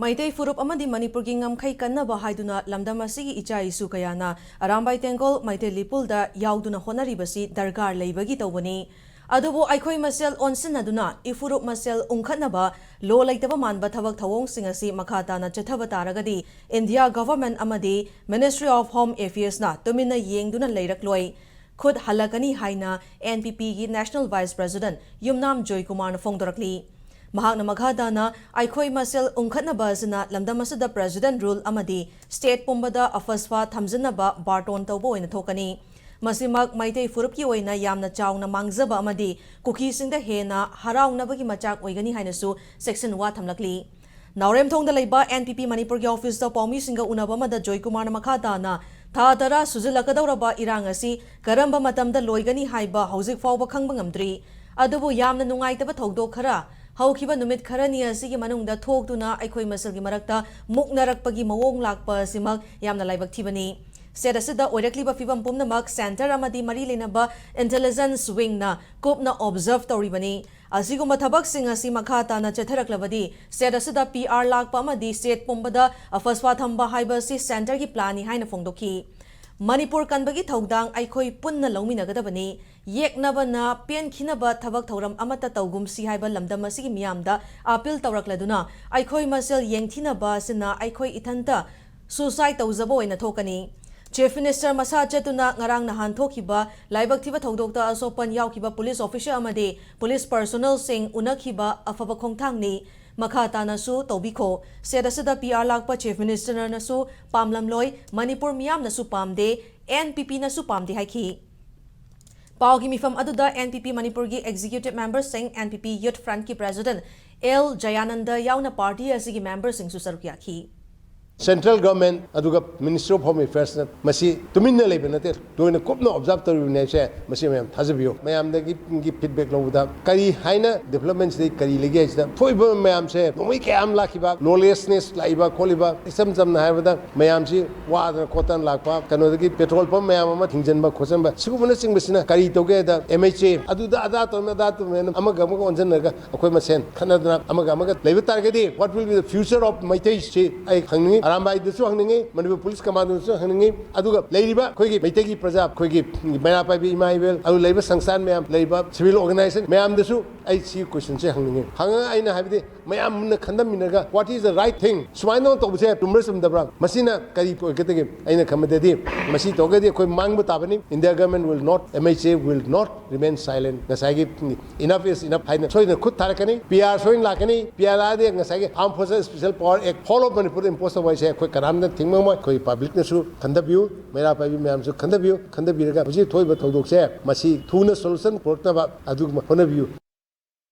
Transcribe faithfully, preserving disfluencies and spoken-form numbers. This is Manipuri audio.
ꯃꯩꯇꯩ ꯐꯨꯔꯨꯞ ꯑꯃꯗꯤ ꯃꯅꯤꯄꯨꯔꯒꯤ ꯉꯝꯈꯩ ꯀꯟꯅꯕ ꯍꯥꯏꯗꯨꯅ ꯂꯝꯗꯝ ꯑꯁꯤꯒꯤ ꯏꯆꯥ ꯏꯁꯨ ꯀꯌꯥꯅ ꯑꯔꯥꯝꯕꯥꯏ ꯇꯦꯡꯒꯣꯜ ꯃꯩꯇꯩ ꯂꯤꯄꯨꯜꯗ ꯌꯥꯎꯗꯨꯅ ꯍꯣꯠꯅꯔꯤꯕꯁꯤ ꯗꯔꯀꯥꯔ ꯂꯩꯕꯒꯤ ꯇꯧꯕꯅꯤ꯫ ꯑꯗꯨꯕꯨ ꯑꯩꯈꯣꯏ ꯃꯁꯦꯜ ꯑꯣꯟꯁꯤꯟꯅꯗꯨꯅ ꯏꯐꯨꯔꯨꯞ ꯃꯁꯦꯜ ꯎꯪꯈꯠꯅꯕ ꯂꯣ ꯂꯩꯇꯕ ꯃꯥꯟꯕ ꯊꯕꯛ ꯊꯧꯑꯣꯡꯁꯤꯡ ꯑꯁꯤ ꯃꯈꯥ ꯇꯥꯅ ꯆꯠꯊꯕ ꯇꯥꯔꯒꯗꯤ India Government ꯑꯃꯗꯤ Ministry of Home Affairsꯅ ꯇꯨꯃꯤꯟꯅ ꯌꯦꯡꯗꯨꯅ ꯂꯩꯔꯛꯂꯣꯏ꯫ ꯈꯨꯠ ꯍꯜꯂꯛꯀꯅꯤ ꯍꯥꯏꯅ N P Pꯒꯤ National Vice President ꯌꯨꯝꯅꯥꯝ ꯖꯣꯏꯀꯨꯃꯥꯔꯅ ꯐꯣꯡꯗꯣꯔꯛꯂꯤ꯫ ꯃꯍꯥꯛꯅ ꯃꯈꯥ ꯇꯥꯅ ꯑꯩꯈꯣꯏ ꯃꯁꯦꯜ ꯎꯪꯈꯠꯅꯕ ꯑꯁꯤꯅ ꯂꯝꯗꯝ ꯑꯁꯤꯗ President Rule ꯑꯃꯗꯤ state ꯄꯨꯝꯕꯗ ꯑꯐꯁ꯭ꯋꯥ ꯊꯝꯖꯤꯟꯅꯕ ꯕꯥꯔꯇꯣꯟ ꯇꯧꯕ ꯑꯣꯏꯅ ꯊꯣꯛꯀꯅꯤ꯫ ꯃꯁꯤꯃꯛ ꯃꯩꯇꯩ ꯐꯨꯔꯨꯞꯀꯤ ꯑꯣꯏꯅ ꯌꯥꯝꯅ ꯆꯥꯎꯅ ꯃꯥꯡꯖꯕ ꯑꯃꯗꯤ ꯀꯨꯀꯤꯁꯤꯡꯗ ꯍꯦꯟꯅ ꯍꯔꯥꯎꯅꯕꯒꯤ ꯃꯆꯥꯛ ꯑꯣꯏꯒꯅꯤ ꯍꯥꯏꯅꯁꯨ ꯆꯦꯛꯁꯤꯟ ꯋꯥ ꯊꯝꯂꯛꯂꯤ꯫ ꯅꯥꯎꯔꯦꯝꯊꯣꯡꯗ ꯂꯩꯕ N P P ꯃꯅꯤꯄꯨꯔꯒꯤ ꯑꯣꯐꯤꯁꯇ ꯄꯥꯎꯃꯤꯁꯤꯡꯒ ꯎꯅꯕ ꯑꯃꯗ ꯖꯣꯏꯀꯨꯃꯥꯔꯅ ꯃꯈꯥ ꯇꯥꯅ ꯊꯥ ꯇꯔꯥ ꯁꯨꯖꯤꯜꯂꯛꯀꯗꯧꯔꯕ ꯏꯔꯥꯡ ꯑꯁꯤ ꯀꯔꯝꯕ ꯃꯇꯝꯗ ꯂꯣꯏꯒꯅꯤ ꯍꯥꯏꯕ ꯍꯧꯖꯤꯛ ꯐꯥꯎꯕ ꯈꯪꯕ ꯉꯝꯗ꯭ꯔꯤ꯫ ꯑꯗꯨꯕꯨ ꯌꯥꯝꯅ ꯅꯨꯡꯉꯥꯏꯇꯕ ꯊꯧꯗꯣꯛ ꯈꯔ ꯍꯧꯈꯤꯕ ꯅꯨꯃꯤꯠ ꯈꯔꯅꯤ ꯑꯁꯤꯒꯤ ꯃꯅꯨꯡꯗ ꯊꯣꯛꯇꯨꯅ ꯑꯩꯈꯣꯏ ꯃꯁꯦꯜꯒꯤ ꯃꯔꯛꯇ ꯃꯨꯛꯅꯔꯛꯄꯒꯤ ꯃꯑꯣꯡ ꯂꯥꯛꯄ ꯑꯁꯤꯃꯛ ꯌꯥꯝꯅ ꯂꯥꯏꯕꯛ ꯊꯤꯕꯅꯤ꯫ State ꯑꯁꯤꯗ ꯑꯣꯏꯔꯛꯂꯤꯕ ꯐꯤꯕꯝ ꯄꯨꯝꯅꯃꯛ Centre ꯑꯃꯗꯤ ꯃꯔꯤ ꯂꯩꯅꯕ Intelligence Wingꯅ ꯀꯨꯞꯅ observe ꯇꯧꯔꯤꯕꯅꯤ꯫ ꯑꯁꯤꯒꯨꯝꯕ ꯊꯕꯛꯁꯤꯡ ꯑꯁꯤ ꯃꯈꯥ ꯇꯥꯅ ꯆꯠꯊꯔꯛꯂꯕꯗꯤ state ꯑꯁꯤꯗ P R ꯂꯥꯛꯄ ꯑꯃꯗꯤ state ꯄꯨꯝꯕꯗ ꯑꯐꯁ꯭ꯋꯥ ꯊꯝꯕ ꯍꯥꯏꯕ ꯑꯁꯤ Centreꯒꯤ planꯅꯤ ꯍꯥꯏꯅ ꯐꯣꯡꯗꯣꯛꯈꯤ꯫ ꯃꯅꯤꯄꯨꯔ ꯀꯟꯕꯒꯤ ꯊꯧꯗꯥꯡ ꯑꯩꯈꯣꯏ ꯄꯨꯟꯅ ꯂꯧꯃꯤꯟꯅꯒꯗꯕꯅꯤ꯫ ꯌꯦꯛꯅꯕꯅ ꯄꯦꯟꯈꯤꯅꯕ ꯊꯕꯛ ꯊꯧꯔꯝ ꯑꯃꯠꯇ ꯇꯧꯒꯨꯝꯁꯤ ꯍꯥꯏꯕ ꯂꯝꯗꯝ ꯑꯁꯤꯒꯤ ꯃꯤꯌꯥꯝꯗ appeal ꯇꯧꯔꯛꯂꯗꯨꯅ ꯑꯩꯈꯣꯏ ꯃꯁꯦꯜ ꯌꯦꯡꯊꯤꯅꯕ ꯑꯁꯤꯅ ꯑꯩꯈꯣꯏ ꯏꯊꯟꯇ suicide ꯇꯧꯖꯕ ꯑꯣꯏꯅ ꯊꯣꯛꯀꯅꯤ꯫ Chief Minister ꯃꯁꯥ ꯆꯠꯇꯨꯅ ꯉꯔꯥꯡ ꯅꯍꯥꯟ ꯊꯣꯛꯈꯤꯕ ꯂꯥꯏꯕꯛ ꯊꯤꯕ ꯊꯧꯗꯣꯛꯇ ꯑꯁꯣꯛꯄꯟ ꯌꯥꯎꯈꯤꯕ police officer ꯑꯃꯗꯤ police personnelꯁꯤꯡ ꯎꯅꯈꯤꯕ ꯑꯐꯕ ꯈꯣꯡꯊꯥꯡꯅꯤ꯫ ꯃꯈꯥ ꯇꯥꯅꯁꯨ ꯇꯧꯕꯤꯈꯣ꯫ State ꯑꯁꯤꯗ P R ꯂꯥꯛꯄ Chief Ministerꯅꯁꯨ ꯄꯥꯝꯂꯝꯂꯣꯏ, ꯃꯅꯤꯄꯨꯔ ꯃꯤꯌꯥꯝꯅꯁꯨ ꯄꯥꯝꯗꯦ, N P Pꯅꯁꯨ ꯄꯥꯝꯗꯦ ꯍꯥꯏꯈꯤ꯫ ꯄꯥꯎꯒꯤ ꯃꯤꯐꯝ ꯑꯗꯨꯗ N P P ꯃꯅꯤꯄꯨꯔꯒꯤ executive memberꯁꯤꯡ, N P P Youth Frontꯀꯤ president L ꯖꯌꯥꯅꯟꯗ ꯌꯥꯎꯅ party ꯑꯁꯤꯒꯤ memberꯁꯤꯡꯁꯨ ꯁꯔꯨꯛ ꯌꯥꯈꯤ꯫ Central Government ꯑꯗꯨꯒ Ministry of Home Affairsꯅ ꯃꯁꯤ ꯇꯨꯃꯤꯟꯅ ꯂꯩꯕ ꯅꯠꯇꯦ, ꯂꯣꯏꯅ ꯀꯨꯞꯅ observe ꯇꯧꯔꯤꯕꯅꯤ ꯍꯥꯏꯕꯁꯦ ꯃꯁꯤ ꯃꯌꯥꯝ ꯊꯥꯖꯕꯤꯌꯨ꯫ ꯃꯌꯥꯝꯗꯒꯤ feedback ꯂꯧꯕꯗ ꯀꯔꯤ ꯍꯥꯏꯅ developmentꯁꯤꯗꯩ ꯀꯔꯤ ꯂꯩꯒꯦ ꯍꯥꯏꯁꯤꯗ ꯊꯣꯛꯏꯕ ꯃꯌꯥꯝꯁꯦ ꯅꯣꯡꯃꯩ ꯀꯌꯥ ꯑꯃ ꯂꯥꯛꯈꯤꯕ, lawlessness ꯂꯥꯛꯏꯕ ꯈꯣꯠꯂꯤꯕ, ꯏꯆꯝ ꯆꯝꯅ ꯍꯥꯏꯔꯕꯗ ꯃꯌꯥꯝꯁꯤ ꯋꯥꯗꯅ ꯈꯣꯠꯇꯅ ꯂꯥꯛꯄ, ꯀꯩꯅꯣꯗꯒꯤ petrol pump ꯃꯌꯥꯝ ꯑꯃ ꯊꯤꯡꯖꯤꯟꯕ ꯈꯣꯠꯆꯟꯕ ꯁꯤꯒꯨꯝꯕꯅꯆꯤꯡꯕꯁꯤꯅ ꯀꯔꯤ ꯇꯧꯒꯦ ꯍꯥꯏꯗ MHA ꯑꯗꯨꯗ ꯑꯗꯥ ꯇꯧꯔꯝꯃꯦ ꯑꯗꯥ ꯇꯧꯔꯝꯃꯦꯅ ꯑꯃꯒ ꯑꯃꯒ ꯑꯣꯟꯁꯤꯟꯅꯔꯒ ꯑꯩꯈꯣꯏ ꯃꯁꯦꯟ ꯈꯠꯅꯗꯅ ꯑꯃꯒ ꯑꯃꯒ ꯂꯩꯕ ꯇꯥꯔꯒꯗꯤ, what will be the future of ꯃꯩꯇꯩꯁꯤ ꯑꯩ ꯈꯪꯅꯤꯡꯉꯤ, ꯑꯔꯥꯝꯕꯥꯏꯗꯁꯨ ꯍꯪꯅꯤꯡꯉꯤ, ꯃꯅꯤꯄꯨꯔ ꯄꯨꯂꯤꯁ ꯀꯃꯥꯟꯗꯣꯗꯁꯨ ꯍꯪꯅꯤꯡꯉꯤ, ꯑꯗꯨꯒ ꯂꯩꯔꯤꯕ ꯑꯩꯈꯣꯏꯒꯤ ꯃꯩꯇꯩꯒꯤ ꯄ꯭ꯔꯖꯥ, ꯑꯩꯈꯣꯏꯒꯤ ꯃꯩꯔꯥ ꯄꯥꯏꯕꯤ ꯏꯃꯥ ꯏꯕꯦꯜ, ꯑꯗꯨ ꯂꯩꯔꯤꯕ ꯁꯪꯁꯊꯥꯟ ꯃꯌꯥꯝ, ꯂꯩꯔꯤꯕ civil organization ꯃꯌꯥꯝꯗꯁꯨ ꯑꯩ ꯁꯤ questionꯁꯦ ꯍꯪꯅꯤꯡꯉꯤ꯫ ꯍꯪꯉꯒ ꯑꯩꯅ ꯍꯥꯏꯕꯗꯤ ꯃꯌꯥꯝꯅ ꯈꯟꯊꯃꯤꯟꯅꯔꯒ what is the right thing, ꯁꯨꯃꯥꯏꯅ ꯇꯧꯕꯁꯦ ꯆꯨꯝꯕ꯭ꯔꯥ ꯆꯨꯝꯗꯕ꯭ꯔꯥ, ꯃꯁꯤꯅ ꯀꯔꯤ ꯑꯣꯏꯒꯗꯒꯦ? ꯑꯩꯅ ꯈꯟꯕꯗꯗꯤ ꯃꯁꯤ ꯇꯧꯔꯒꯗꯤ ꯑꯩꯈꯣꯏ ꯃꯥꯡꯕ ꯇꯥꯕꯅꯤ꯫ India government will not, MHA will not remain silent꯫ ꯉꯁꯥꯏꯒꯤ enough is enough ꯍꯥꯏꯅ ꯁꯣꯏꯗꯅ ꯈꯨꯠ ꯊꯥꯔꯛꯀꯅꯤ, PR ꯁꯣꯏꯗꯅ ꯂꯥꯛꯀꯅꯤ꯫ PR ꯂꯥꯛꯑꯗꯤ ꯉꯁꯥꯏꯒꯤ Armed Forces Special Power Act whole of ꯃꯅꯤꯄꯨꯔꯗ impose ꯇꯧꯕ ꯍꯥꯏꯁꯦ ꯑꯩꯈꯣꯏ ꯀꯅꯥꯝꯇ ꯊꯤꯡꯕ ꯉꯝꯃꯣꯏ꯫ ꯑꯩꯈꯣꯏ publicꯅꯁꯨ ꯈꯟꯊꯕꯤꯌꯨ, ꯃꯩꯔꯥ ꯄꯥꯏꯕꯤ ꯃꯌꯥꯝꯁꯨ ꯈꯟꯊꯕꯤꯌꯨ, ꯈꯟꯊꯕꯤꯔꯒ ꯍꯧꯖꯤꯛ ꯊꯣꯛꯏꯕ ꯊꯧꯗꯣꯛꯁꯦ ꯃꯁꯤ ꯊꯨꯅ solution ꯄꯨꯔꯛꯅꯕ ꯑꯗꯨꯒꯨꯝꯕ ꯍꯣꯠꯅꯕꯤꯌꯨ꯫